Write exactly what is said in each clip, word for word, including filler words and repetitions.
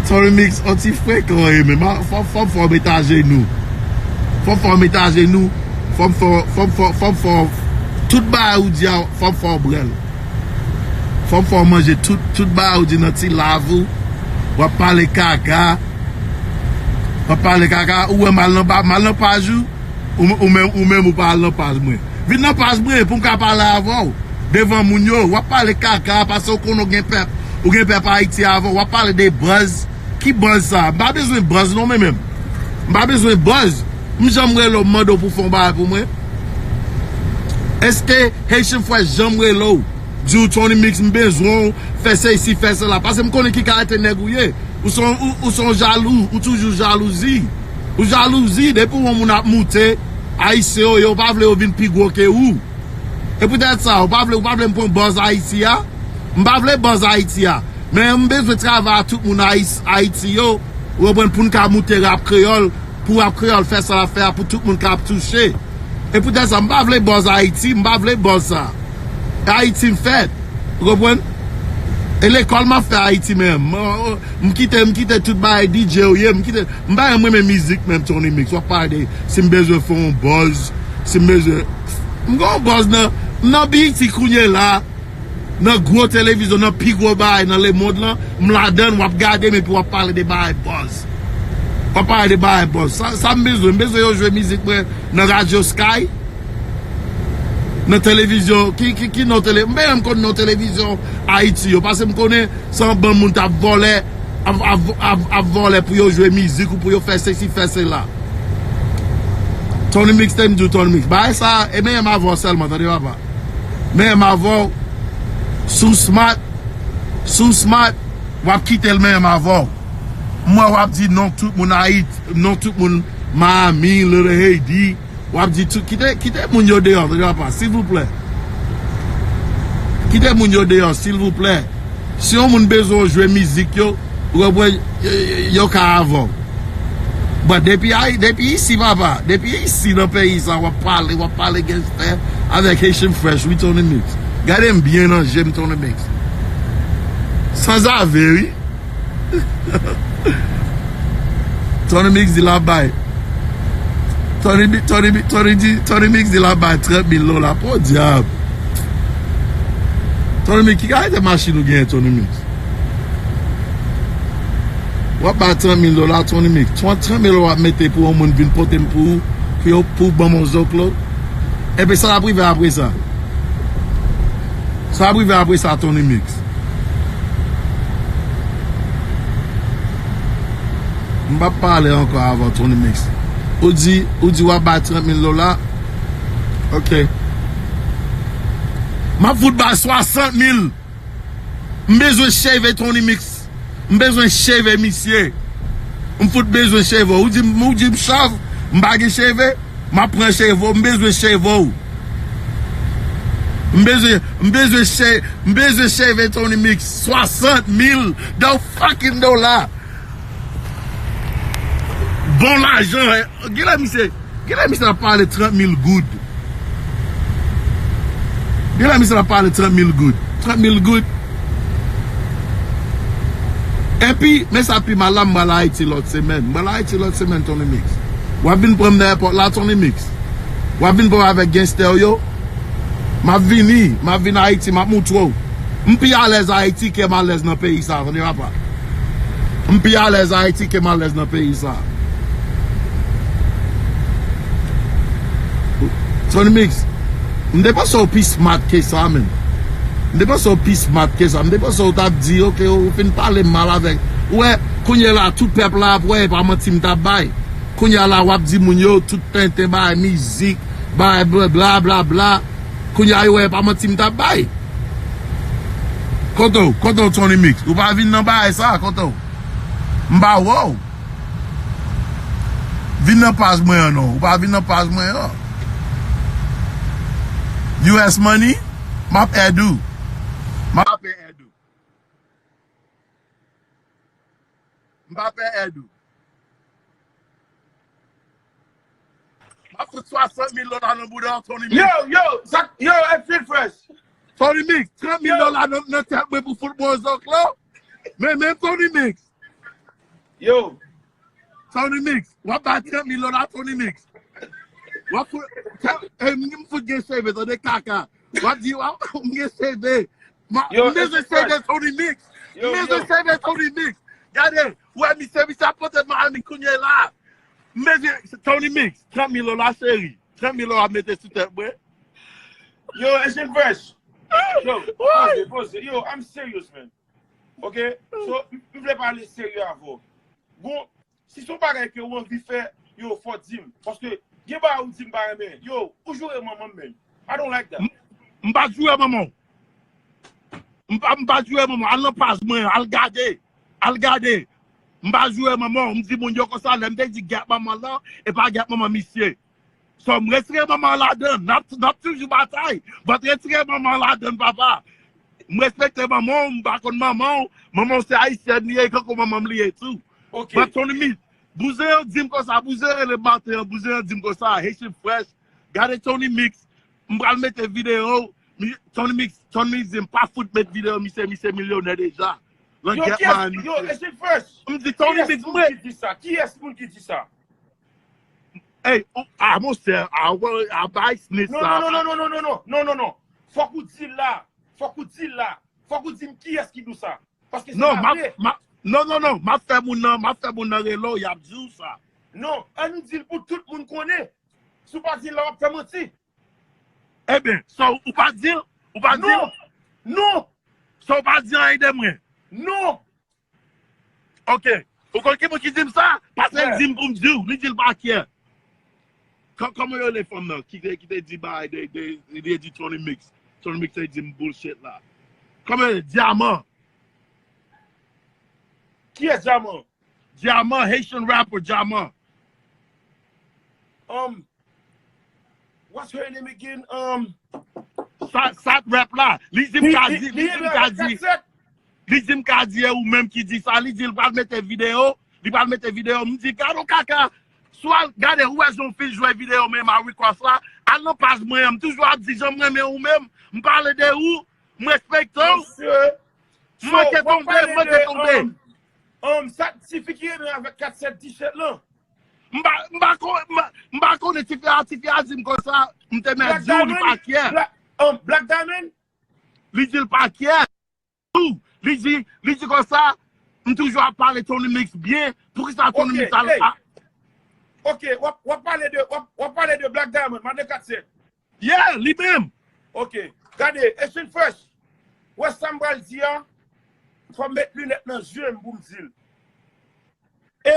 Tony Mix, on ti frekan wi, men ma- fò, fò m fè w met ajenou. Fò m fè w met ajenou. Fò m fè w- fò m fè w- fò m fè w- tout bagay ou di a, fò m fè w pran l. Fò m fè w manje tout, tout bagay ou di nan ti live ou. W ap pale kaka. W ap pale kaka. Ou wè m al nan pa- m al nan paj ou. Ou, ou menm, ou menm ou pa al nan paj mwen. Vin nan paj mwen pou m ka pale avè w. Devan moun yo, w ap pale kaka paske ou konnen ou gen pèp, ou gen pèp Ayiti avè w. W ap pale de buzz. Ki buzz sa? M pa bezwen buzz non men menm. M pa bezwen buzz. M janm rele w, m mande w pou fè yon bagay pou mwen? Èske Haitian Fresh janm rele w, di w Tony Mix, m bezwen w, fè sesi, fè sela? Paske m konnen ki kalite nèg ou ye. Ou se yon, ou, ou se yon jalou, ou toujou jalouzi. Ou jalouzi, depi w wè yon moun ap moute, Ayisyen yo, yo pa vle yo vin pi gwo ke ou. E poutèt sa, ou pa vle, ou pa vle m pran buzz Ayiti a? M pa vle buzz Ayiti a. Men m bezwen travay ak tout moun Ayis- Ayiti yo, ou konprann, pou n ka moute rap kreyòl, pou rap kreyòl fè sa l ap fè a, pou tout moun ka ap touche. E poutèt sa, m pa vle buzz Ayiti, m pa vle buzz sa. E Ayiti m fèt, ou konprann? E lekòl m ap fè Ayiti menm. M, m kite, m kite tout bagay D J ou ye, m kite, m pa renmen mizik menm, Tony Mix. W ap pale de si m bezwen fè yon buzz, si m bezwen, m gen yon buzz nan, m nan B E T kounye la, nan gwo televizyon, nan pi gwo bagay nan lemonn lan, m ladann, w ap gade m epi w ap pale de bagay buzz. W ap pale de bagay buzz. Sa, sa m bezwen, m bezwen yo jwe mizik mwen nan radyo Sky, nan televizyon, ki, ki, ki non tele, m pa menm konn non televizyon Ayiti yo, paske m konnen se yon bann moun t ap vòlè, ap, ap, ap, ap vòlè pou yo jwe mizik ou pou yo fè sesi, fè sela. Tony Mix, te m di w, Tony Mix. Bagay sa, e menm avè w sèlman, tande papa. Menm avè w, si w smart, si w smart, w ap kite l menm avè w. M wè w ap di non tout moun Ayiti, non tout moun Miami, Little Haiti. W ap di tout, kite, kite moun yo deyò, tande papa, silvouplè. Kite moun yo deyò, silvouplè. Si yon moun bezwen w jwe mizik yo, ou konprann, yo, yo, yo ka avè w. But depi ay, depi isi, papa, depi isi nan peyi sa, w ap pale, w ap pale gangster avèk Haitian Fresh, wi, Tony Mix. Gade m byen nan je m, Tony Mix. Sanzave, wi. Tony Mix di l ap bay. Tony, Tony, Tony, di, Tony Mix di l ap bay trant mil dola. Podyab. Tony Mix, ki kalite machin ou genyen, Tony Mix? W ap bay trant mil dola, Tony Mix. Trant mil dola w ap mete pou yon moun vin pote m pou ou, pou yo, pou w ban m yon zoklo. Epi sa l ap rive apre sa? Sa ap rive apre sa, Tony Mix? M p ap pale ankò avè w, Tony Mix. Ou di, ou di w ap bay trant mil dola. Ok. M ap fout bay swasant mil. M bezwen cheve Tony Mix. M bezwen cheve misye. M fout bezwen cheve w. Ou di, ou di m chòv, m pa gen cheve. M ap pran cheve w, m bezwen cheve w. M bezwen, m bezwen che-, m bezwen cheve Tony Mix. Swasant mil de fucking dola. Bon lajan, eh. Genlè misye, genlè misye ap pale trant mil goud. Genlè misye ap pale trant mil goud. Trant mil goud. Epi, men sa pi mal la, m pral Ayiti lòt semèn. M pral Ayiti lòt semèn, Tony Mix. W ap vin pran m nan èpòt la, Tony Mix. W ap vin pran m avèk gangster yo. M ap vini, m ap vin Ayiti, m ap moutre w. M pi alèz Ayiti ke m alèz nan peyi sa, tande papa. M pi alèz Ayiti ke m alèz nan peyi sa. Tony Mix, m te panse w pi smart ke sa, menm. M te panse w pi smart ke sa. M te panse w t ap di, ok, ou fin pale m mal avèk. Ou wè, kounye la, tout pèp la ap wè, e pa manti m t ap bay. Kounye a la, w ap di moun yo, tout tenten bay mizik, bay bla, bla, bla, bla. Kounye a, yo wè, e pa manti m t ap bay. Kote w, kote w, Tony Mix? Ou pa vin nan bagay sa, kote w? M pa wè w. Vin nan paj mwen an non. Ou pa vin nan paj mwen an. U S Money, m ap add ou. M ap add ou. M pa pè add ou. M ap fout swasant mil dola nan bouda w, Tony Mix. Yo, yo, sa, yo, Haitian Fresh. Tony Mix, trant mil dola nan, nan tèt mwen pou fout mwen zòklo. Men, men Tony Mix. Yo, Tony Mix, w ap bay trant mil dola Tony Mix. W ap fout, e, m fout gen seve, tande kaka. W ap di, w ap, m gen seve. Ma- Yo, M bezwen Exit Fresh. Seve Tony Mix. M Yo, bezwen yo. Seve Tony Mix. Gade, w wè misye, misye ap pote m a mi kounye la. M bezwen Tony Mix, trant mil dola cheri. Trant mil dola mete sou tèt mwen. Yo, Asian Fresh. Yo, poze, poze. Yo, I'm serious, man. Ok? So, m m vle pale serye avè w. Bon, si se yon bagay ke w anvi fè, yo, fò di m. Paske gen bagay ou di m pa renmen. Yo, ou joure manman m, man. I don't like that. M pa joure manman w. M pa, m pa joure manman w. Al nan paj mwen, al gade. Al gade. M pa joure manman w. M di moun yo konsa, lè m te di gèt manman lan, e pa gèt manman misye. So, m retire manman ladan. N ap, n ap toujou batay. But retire manman ladan, papa. M respekte manman w, m pa konn manman w. Manman w se ayisyèn li ye, kankou manman m li ye tou. Ok. But Tony Mix, bouzen yo di m konsa, bouzen yo rele maten an, bouzen yo di m konsa, Haitian Fresh, gade Tony Mix, m pral mete videyo, mi- Tony Mix, Tony Mix di m pa fout met videyo, misye, misye milyonè deja. Nan Yo, gèt kiyès, man, yo, misye. Asian Fresh. M di Tony Kiyès Mix, moun mwen. Ki di sa? Kiyès moun ki di sa? Ey, oh, ah, monchè, ah, wè, ah, bay snitch Non, sa. non, non, non, non, non, non, non, non, non. Fòk ou di l la. Fòk ou di l la. Fòk ou di m kiyès ki di w sa. Paske se Non, pa ma, vre. ma, non, non, non, m ap fè moun nan, m ap fè moun nan rele w, y ap di w sa. Non, an nou di l pou tout moun konnen. Si w pa di l la, w ap fè manti. Ebyen, so, ou pa di l? Ou pa di l? Non. Non. So, ou pa di anyen de mwen? Non. Ok. Ou konn ki moun ki di m sa? Paske l Yeah. Di m pou m di w. Li di l pa kyè. Kò- Kòman yo rele fanm nan? Ki te, ki te di bagay de, de, li te di Tony Mix. Tony Mix te di m bullshit la. Kòman yo rele? Dyaman. Kiyès Dyaman? Dyaman, Haitian rapper, Dyaman. Um, what's her name again? Um, Sa, sa rap la. Li di m li, ka li, di, li li di m rele ka avèk di. kat sèt. Li di m ka di e ou menm ki di sa. Li di l pral mete videyo. Li pral mete videyo. M di, gade w kaka. Swa l gade, ou wè jan w fin jwe videyo, men Marie Cross la. Al nan paj mwen an. M toujou ap di jan m renmen ou menm. M pale de ou. M respekte w. Mesye, M manke so, w ap tonbe, pale m manke de, tonbe. Um, um, sa, tifi ki renmen avèk kat sèt t-shirt lan. M pa, m pa kon-, m pa, m pa konnen tifi a, tifi a di m konsa, m te mèt di w, li pa kyè. Black, um, Black Diamond? Li di l pa kyè. Tou, li di, li di konsa, m toujou ap pale Tony Mix byen. Poukisa Tony Ok, Mix al hey. a- Ok, w ap, w ap pale de, w ap, w ap pale de Black Diamond, mande kat sèt. Yeah, li menm. Ok, gade, Asian Fresh. Wè sa m pral di a, fò m met linèt nan je m pou m di l. E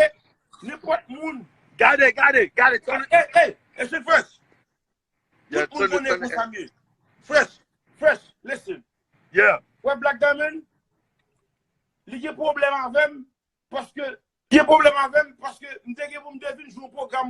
nenpòt moun. Gade, gade, gade. Tony, Ey, ey, Asian Fresh. Yeah, Tout moun Tony, konnen Tony. Konsa m ye. Fresh, Fresh, listen. Yeah. Wè Black Diamond, li gen pwoblèm avè m, paske, li gen pwoblèm avè m, paske m te gen pou m te vin jwe yon pwogram